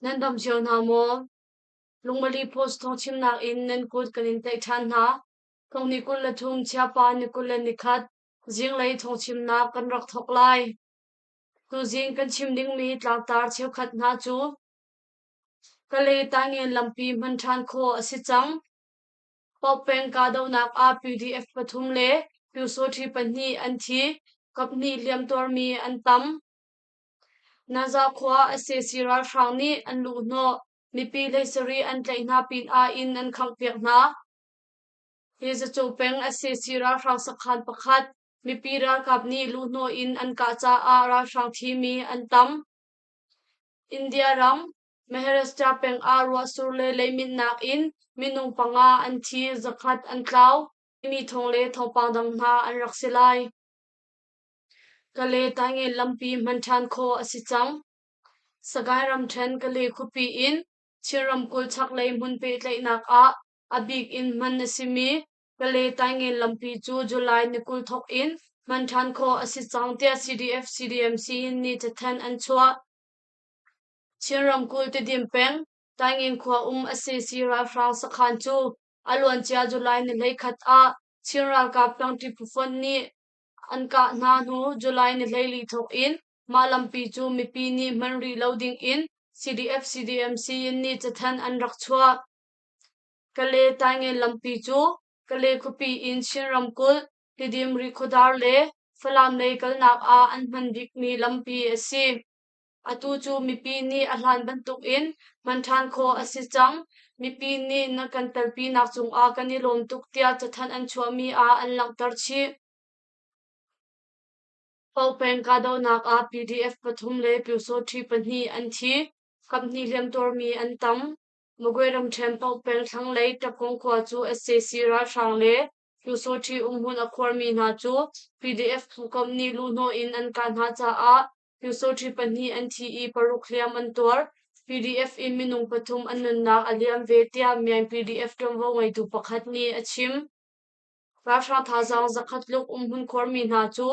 Nan dam cio hna maw? Lungmali Post thawngchimnak in nan kut kan in tlaih ṭhan hna. Thong ni 23 Chiapa ni 21 zinglei thawngchimnak kan rak thawk lai. Tuzing kan chim dingmi tlangtar cheukhat hna cu Kalay Taingen lampi hman ṭhan khawh a si cang. Paukpeng kahdohnak ah PDF pathum le Pyusawṭhi pahnih an thi. Kaphnih hliamtuarmi an tam. Naza khua sac ralhrang nih an luhhnawh. Mipi hleisarih an tlaih hna pinah inn an khanghpiak hna. Hi zacu peng sac ralhrang sakhan pakhat mipi ralkap nih luhhnawh in an kah caah ralhrang thimi an tam. India ram Maharashtra peng ah ruahsur le leiminhnak in minung panga an thi, zakhat an tlau. Mi thong le thawngpang dang hna an rak si lai. Kale Taingen lampi hman ṭhan khawh a si cang. Sagaing ramṭhen Kale khuapi in Chin ramkulh chaklei hmun pehtlaihnak ah a bik in hman a simi Kale Taingen lampi cu July ni 20 thawk in hman ṭhan khawh a si cang tiah CDF-CDMC nih cathanh an chuah. Chin ramkulh Tedim peng Taingen khua um sac ralhrang sakhan cu a luancia July ni 11 ah Chin ralkap tlangṭi phufonh nih an kah hna hnu July ni 14 thawk in mah lampi cu mipi nih hman rih lo ding in CDF-CDMC nih cathanh an rak chuah. Kale Taingen lampi cu Kale khuapi in Chin ramkulh Tidim Rikhuadar le Falam lei kalnak ah an hman bikmi lampi a si. Atu cu mipi nih a hlan bantukin hman ṭhan khawh a si cang. Mipi nih na kan telpinak cungah kan i lawm tuk tiah cathanh an chuahmi ah an langhter chih. Paukpeng kahdohnak ah PDF pathum le Pyusawṭhi pahnih an thi. Kaphnih hliamtuarmi an tam. Magwe ramṭhen Paukpeng thlanglei Ṭakung khua cu sac ralhrang le Pyusawṭhi umhmun a khuarmi hna cu PDF phukomh nih luhhnawh in an kah hna caah Pyusawṭhi pahnih an thi i paruk hliam an tuar. PDF in minung pathum an nunnak a liam ve tiah Myaing PDF ṭuanvo ngeitu pakhat nih a chim. Ralhrang thazaang zakhat tluk umhmun khuarmi hna cu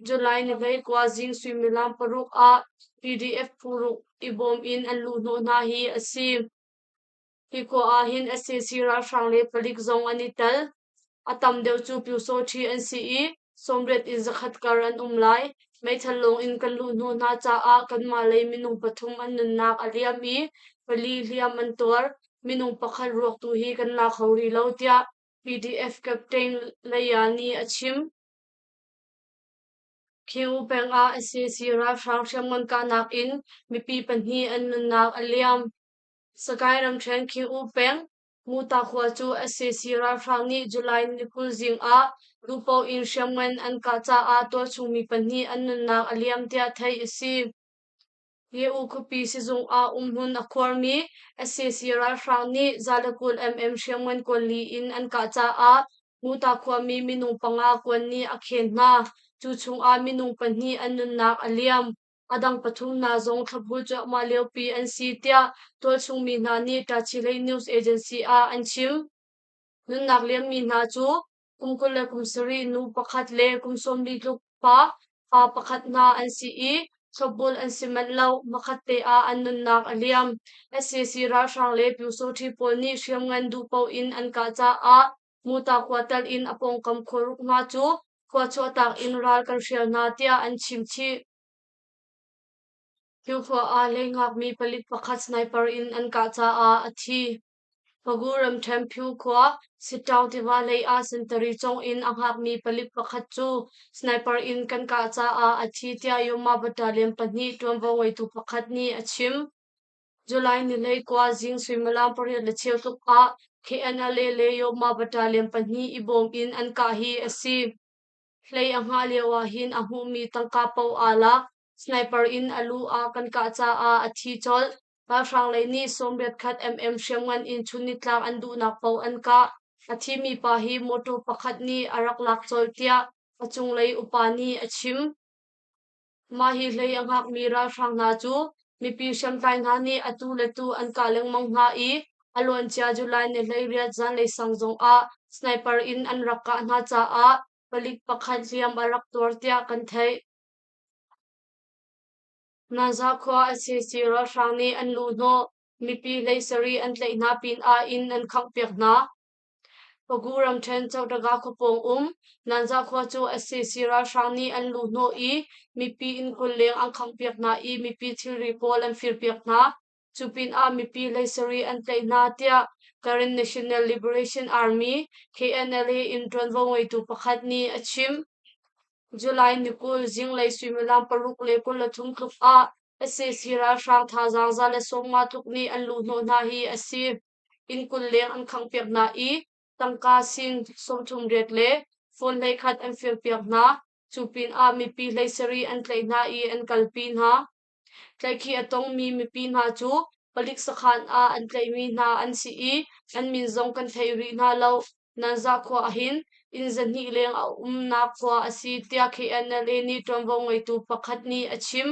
July ni 29 zing suimilam paruk ah PDF phu i bawm in an luhhnawh hna hi a si. Hi khua ah hin sac ralhrang le palik zong an i tel. A tam deuh cu Pyusawṭhi an si i 80 in zakhat kar an um lai. Meithal lawng in kan luhhnawh hna caah kanmah lei minung pathum an nunnak a liam i pali hliam an tuar. Minung pakhat ruak tu hi kan la kho rih lo tiah PDF Captain Laya nih a chim. Khiu peng ah sac ralhrang hriamngan kahnak in mipi pahnih an nunnak a liam. Sagaing ramṭhen Khiu peng Muta khua cu sac ralhrang nih July ni 20 zing ah lupo in hriamngan an kah caah tualchung mi pahnih an nunnak a liam tiah theih a si. Ye-U khuapi sizung ah umhmun a khuarmi sac ralhrang nih 120 mm hriamngan kuanli in an kah caah Muta khuami minung panga kuan nih a khen hna. Cu chungah minung pahnih an nunnak a liam. A dang pathum hna zong thlopbul cuahmah liopi an si tiah tualchung mi hna nih Tachileik News Agency ah an chim. Nunnak liammi hna cu kum 27 nu pakhat le kum 40 tluk pa pa pakhat hna an si i thlopbul an si manh lo. Hmakhat te ah an nunnak a liam. Sac ralhrang le Pyusawṭhi pawl nih hriamngan duh paoh in an kah caah Muta khua tal in a pawngkam khuaruk hna cu khua chuahtak in ral kan hrial hna tiah an chim chih. Hi khua ah hlei palik pakhat sniper in an kah caah a thi. Pagu ramṭhen Phyu khua Sittaung tiva lei ah sentari cong in a hngakmi palik pakhat cu sniper in kan kah caah a thi tiah Yoma Battalion pahnih ṭuanvo ngeitu pakhat nih a chim. July ni 19 zing suimilam 8:15 tluk ah KNLA le Yoma Battalion pahnih i bawm in an kah hi a si. Hlei a hngah lio ahhin a hmuhmi tangka paoh aa lak. Sniper in a lu ah kan kah caah a thi colh. Ralhrang lei nih 81 mm hriamngan in chunnitlak an duhnak paoh an kah. A thimi pa hi mawṭaw pakhat nih a rak lak colh tiah a cunglei upa nih a chim. Mah hi hlei a hngakmi ralhrang hna cu mipi hriamtlai hna nih atu le tu an kah lengmang hna i a luancia July ni 18 zanlei sang zongah sniper in an rak kah hna caah palik pakhat hliam a rak tuar tiah kan theih. Naza khua sac ralhrang nih an luhhnawh. Mipi 17 an tlaih hna pinah inn an khanghpiak hna. Pagu ramṭhen Cohtaga khuapawng um Nanza khua cu sac ralhrang nih an luhhnawh i mipi inn 20 leng an khanghpiak hna i mipi thilri pawl an firpiak hna. Cu pinah mipi 17 an tlaih hna tiah Karen National Liberation Army KNLA in ṭuanvo ngeitu pakhat nih a chim. July ni 20 zinglei suimilam 6:23 tluk ah sac ralhrang thazaang 150 tluk nih an luhhnawh hna hi a si. Inn 20 leng an khanghpiak hna i tangka sing 38 le phone 11 an firpiak hna. Cu pinah mipi 17 an tlaih hna i an kalpi hna. Tlaihkhih a tongmi mipi hna cu palik sakhan ah an tlaihmi hna an si i an min zong kan thei rih hna lo. Nanza khua ahhin inn 200 leng a umnak khua a si tiah KNLA nih ṭuanvo ngeitu pakhat nih a chim.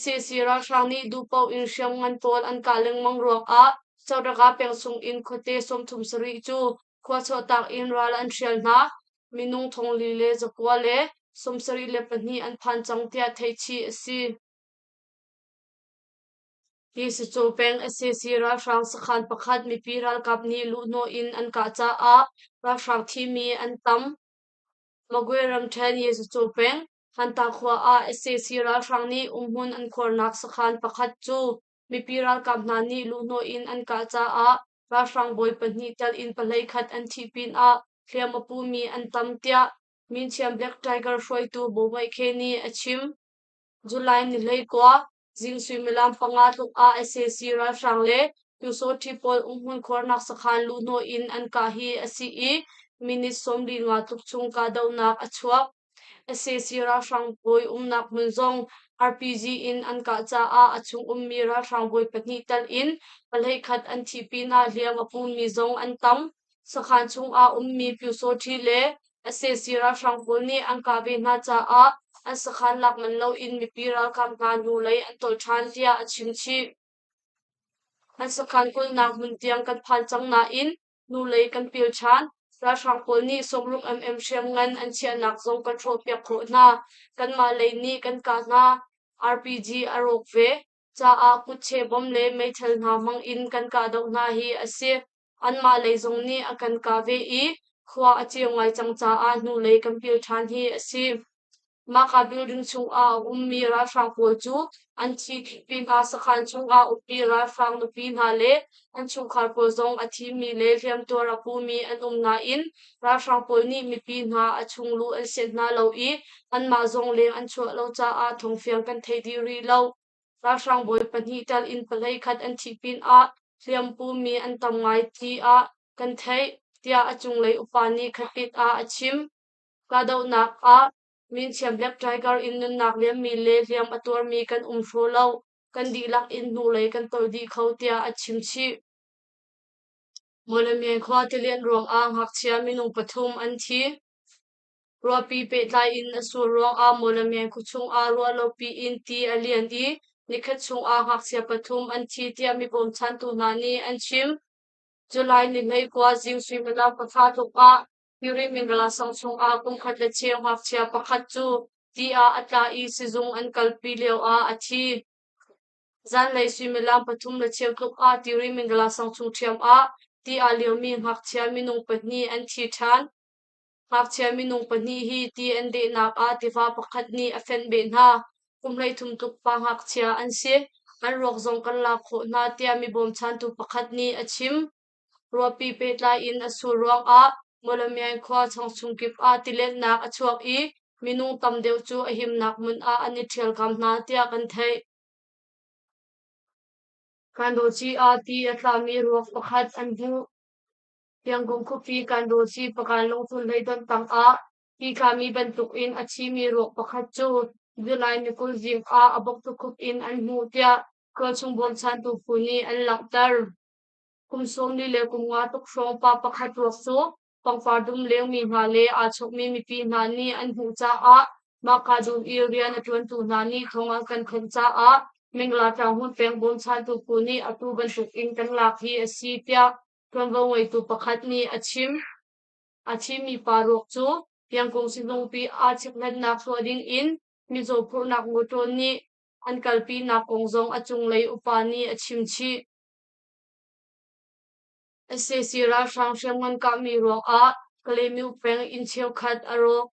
Sac ralhrang nih duhpaoh in hriamngan pawl an kah lengmang ruangah Coraga peng chungin khuate 37 cu khua chuahtak in ral an hrial hna. Minung 4,972 an phan cang tiah theihchih a si. Hi Sacaw peng sac ralhrang sakhan pakhat mipi ralkap nih luhhnawh in an kah caah ralhrang thimi an tam. Magwe ramṭhen Yezacaw peng Hanta khua ah sac ralhrang nih umhmun an khuarnak sakhan pakhat cu mipi ralkap hna nih luhhnawh in an kah caah ralhrang bawi pahnih tel in pahleikhat an thih pinah hliam a pumi an tam tiah Minchiam Black Tiger hruaitu Bo Hmai Khe nih a chim. July ni 19 zing suimilam 5 tluk ah sac ralhrang le Pyusawṭhi pawl umhmun khuarnak sakhan luhhnawh in an kah hi a si i minute 45 tluk chung kahdohnak a chuak. Sac ralhrang bawi umnak hmun zong RPG in an kah caah a chung ummi ralhrang bawi pahnih tal in pahleikhat an thih pinah hliam a pumi zong an tam. Sakhan chungah ummi Pyusawṭhi le sac ralhrang pawl nih an kah ve hna caah an sakhan lak manh loin mipi ralkap hna hnulei an tolh ṭhan tiah a chim chih. An sakhan kulhnak hmun tiang kan phan cang nain hnulei kan pil ṭhan. Ralhrang pawl nih 60 mm hriamngan an chiahnak zong kan hrawhpiak khawh hna. Kanmah lei nih kan kah hna. RPG a rawk ve caah kutche bom le meithal hna hmang in kan kahdoh hna hi a si. Anmah lei zong nih a kan kah ve i khua a ceu ngai cang caah hnulei kan pil ṭhan hi a si. Mahka building chungah a ummi ralhrang pawl cu an thi pinah sakhan chungah ummi ralhrang nupi hna le an chungkhar pawl zong a thimi le hliamtuar a pumi an um nain ralhrang pawl nih mipi hna a chung luh an sianh hna lo i anmah zong leng an chuah lo caah thawngfiang kan thei dih rih lo. Ralhrang bawi pahnih tal in pahleikhat an thih pinah hliam pumi an tam ngai tiah kan theih, tiah a cunglei upa nih khatit ah a chim. Kahdohnak ah Minchiam Black Tiger in nunnak liammi le hliam a tuarmi kan um hraw lo. Kan dihlak in hnulei kan tolh dih kho, tiah a chim chih. Mawlamyine khua tilian ruangah ngakchia minung pathum an thi. Ruahpi pehtlai in a sur ruangah Mawlamyine khuachung ah ruahlopi in ti a lian i nikhat chungah ngakchia pathum an thi tiah mi bawmchantu hna nih an chim. July ni 19 zing suimilam 3 tluk ah Piri Mingla sang chungah kum khat le cheu ngakchia pakhat cu ti ah a tla i sizung an kalpi lioah a thi. Zanlei suimilam 3:15 tluk ah Tiri Mingla sang chung ṭhiam ah ti aa liomi ngakchia minung pahnih an thi ṭhan. Ngakchia minung pahnih hi ti an dehnak ah tiva pakhat nih a fenh beh hna. Kum 13 tluk pa ngakchia an si. An ruak zong kan lak khawh hna tiah mi bawmchantu pakhat nih a chim. Ruahpi pehtlai in a sur ruangah Mawlamyine khua changchung kip ah tiletnak a chuak i minung tam deuh cu a himnak hmun ah an i ṭhialkam hna tiah kan theih. Kandaw ah ti a tlami ruak pakhat an hmuh. Yangon khuapi Kandaw Pagan lungthun hleidonh tangah ti tlami bantukin a thimi ruak pakhat cu July ni 20 zing ah a bawk tukhup in an hmuh tiah tualchung bawmchantu phu nih an langhter. Kum 45 tluk hrawng pa pakhat ruak cu pangpar dum lengmi hna le aa chawkmi mipi hna nih an hmuh caah mahka dum i rian a ṭuantu hna nih thong an kan khenh caah Mingla Tlanghmun peng bawmchantu phu nih atu bantukin kan lak hi a si tiah ṭuanvo ngeitu pakhat nih a chim. A thimi pa ruak cu Yangon sizungpi ah chekhlatnak tuah dingin mizaw phurhnak mawṭaw nih. an kalpinak kong zong a cunglei upa nih a chim chih. Sac ralhrang hriamngan kahmi ruangah Kalaymyo peng inn cheukhat a rawk.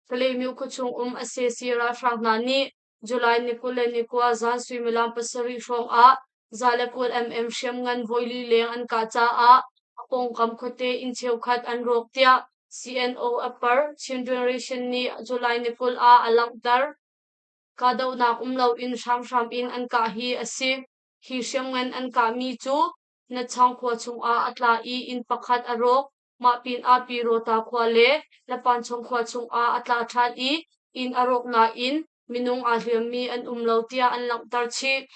Kalaymyo khuachung um sac ralhrang hna nih July ni 24 zan suimilam 7 hrawng ah 120 mm hriamngan voili leng an kah caah a pawngkam khuate inn cheukhat an rawk tiah CNO Upper Chin Generation nih July ni 20 ah a langhter. Kahdohnak um loin hramhram in an kah hi a si. Hi hriamngan an kahmi cu Natchang khua chungah a tla i inn pakhat a rawk. Mah pinah Pyirota khua le Lapanchung khua chungah a tla ṭhan i inn a rawk nain minung aa hliammi an um lo tiah an langhter chih.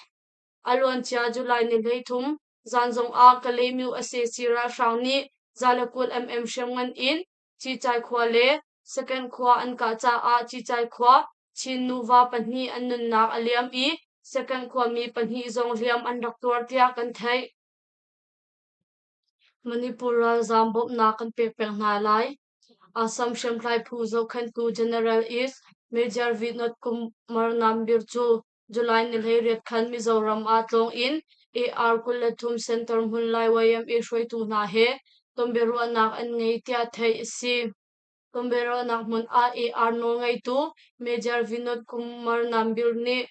A luancia July ni 33 zan zongah Kalaymyo sac ralhrang nih 120 mm hriamngan in Cicai khua le Second khua an kah caah Cicai khua Chin nuva pahnih an nunnak a liam i Second khuami pahnih zong hliam an rak tuar tiah kan theih. Manipur ralzaam bawmhnak kan pek peng hna lai. Assam hriamtlai phu zohkhenhtu General East Major Vinod Kumar Nambir cu July ni 18 khan Mizoram ah tlawng in AR 23 Center hmunlai YMA hruaitu hna he tonbiaruahnak an ngei tiah theih a si. Tonbiaruahnak hmun ah AR nawlngeitu Major Vinod Kumar Nambir nih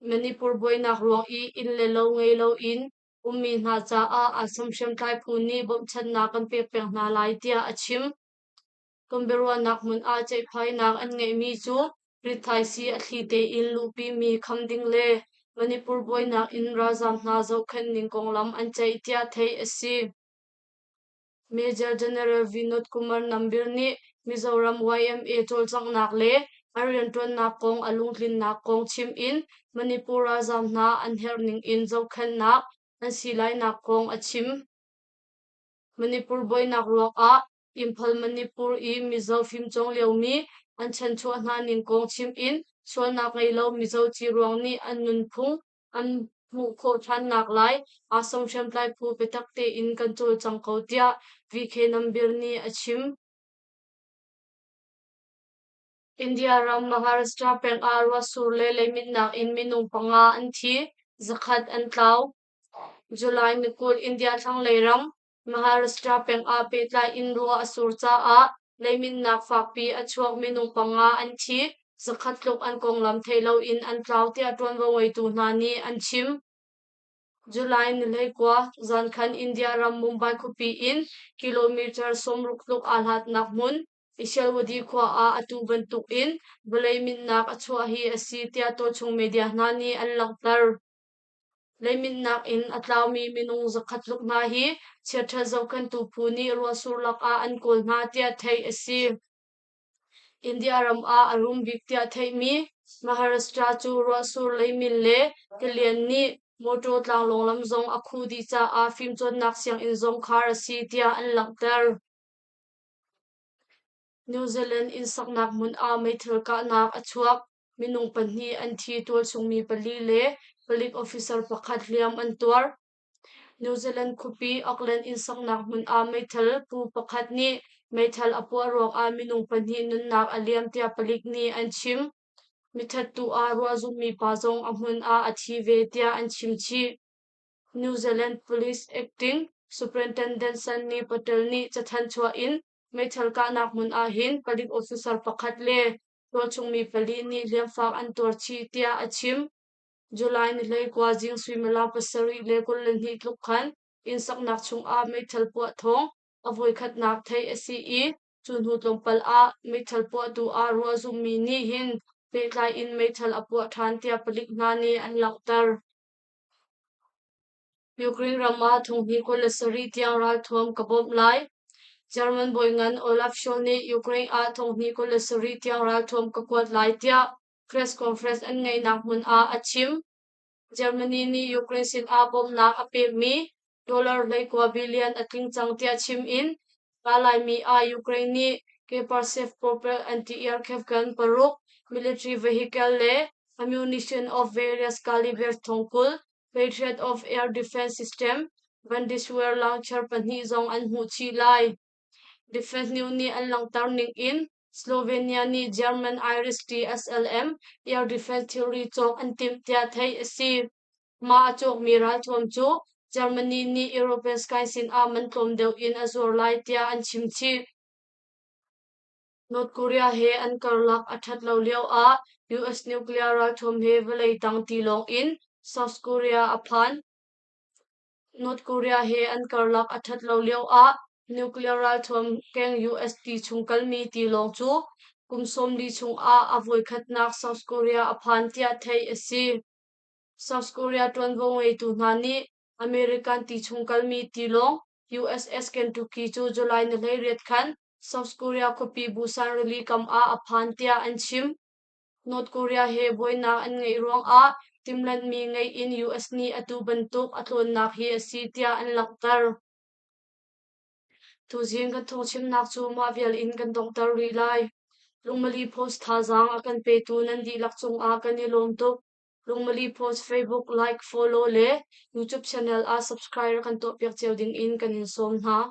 Manipur buainak ruang i inn le lo ngei loin ummi hna caah Assam hriamtlai phu nih bawmhchanhnak kan pek peng hna lai tiah a chim. Tonbiaruahnak hmun ah ceihphainak an ngeihmi cu rithaisii a thli tein luhpimi kham ding le Manipur buainak in ralzaam hna zohkhenh ning konglam an ceih tiah theih a si. Major General Vinod Kumar Nambir nih Mizoram YMA cawlcanghnak le a rianṭuannak kong a lungtlinnak kong chim in Manipur ralzaam hna an herh ning in zohkhenhnak an si lainak kong a chim. Manipur buainak ruangah Imphal Manipur i Mizo fimcawng liomi an chanchuah hna ning kong chim in sualnak ngei lo Mizo ciruang nih an nunphung an hmuh khawh ṭhannak lai Assam hriamtlai phu biatak tein kan cawlcang ko tiah VK Nambir nih a chim. India ram Maharashtra peng ah ruahsur le leiminnak in minung panga an thi, 100 an tlau. July ni 20 India thlanglei ram Maharashtra peng ah pehtlai in ruah a sur caah leiminnak fakpi a chuak minung panga an thi, 100 tluk an konglam theih loin an tlau tiah ṭuanvo ngeitu hna nih an chim. July ni 19 zan khan India ram Mumbai khuapi in kilometer 60 tluk aa hlatnak hmun Ishalwadi khua ah atu bantuk in vawlei minhnak a chuah hi a si tiah tualchung media hna nih an langhter. Leiminhnak in a tlaumi minung 100 tluk hna hi chiaṭhat zohkhenhtu phu nih ruahsur lakah an kawl hna tiah theih a si. India ram ah a rum bik tiah theihmi Maharashtra cu ruahsur leimin le tilian nih mawṭaw tlanglawng lam zong a khuh dih caah fimcawnnak sianginn zong khar a si tiah an langhter. New Zealand inn saknak hmun ah meithal kahnak a chuak. Minung pahnih an thi, tualchungmi pali le palik officer pakhat hliam an tuar. New Zealand khuapi Auckland inn saknak hmun ah meithal pu pakhat nih meithal a puah ruangah minung pahnih nunnak a liam tiah palik nih an chim. Mithattu ah ruahzumhmi pa zong a hmun ah a thi ve tiah an chim chih. New Zealand Police Acting Superintendent Sunny Patel nih cathanh chuah in meithal kahnak hmun ah hin palik officer pakhat le tualchungmi pali nih hliamfak an tuar chih tiah a chim. July ni 19 zing suimilam 7:22 tluk khan inn saknak chungah meithal puah thawng a voikhatnak theih a si i cu hnu tlawmpal ah meithal puahtu ah ruahzumhmi nih hin pehtlai in meithal a puah ṭhan tiah palik hna nih an langhter. Ukraine ram ah thonghnih 27 tiang ralthuam ka bawmh lai. German bawi ngan Olaf Scholz nih Ukraine ah thonghnih 27 tiang ralthuam ka kuat lai tiah press conference an ngeihnak hmun ah a chim. Germany nih Ukraine sinah bawmhnak a pekmi dollar 19 billion a tling cang tiah chim in Laimi ah Ukraine nih Keparsef Propel anti-aircraft gun paruk, military vehicle le ammunition of various calibers 20,000, Patriot of Air Defense System, Bundeswehr launcher pahnih zong an hmuh chih lai. Defense News nih an langhter ning in. Slovenia nih German Iris-T SLM air defense thilri cawk an timh tiah theih a si. Mah a cawkmi ralthuam cu Germany nih European Sky sinah man tlawm deuh in a zuar lai tiah an chim chih. North Korea he an karlak a ṭhat lo lioah US nuclear ralthuam he vawlei tang tilawng in South Korea a phan. North Korea he an karlak a ṭhat lo lioah nuclear ralthuam keng US ti chung kalmi tilawng cu kum 40 chungah a voikhatnak South Korea a phan tiah theih a si. South Korea ṭuanvo ngeitu hna nih American ti chung kalmi tilawng USS Kentucky cu July ni 18 khan South Korea khuapi Busan rili kam ah a phan tiah an chim. North Korea he buainak an ngeih ruangah timhlanhmi ngeih in US nih atu bantuk a tlawnnak hi a si tiah an langhter. Tuzing kan thawngchimnak cu mah vial in kan donghter rih lai. Lungmali Post thazaang a kan petu nan dihlak cungah kan i lawm tuk. Lungmali Post Facebook like, follow le YouTube channel ah subscribe kan tuahpiak cio ding in kan in sawm hna.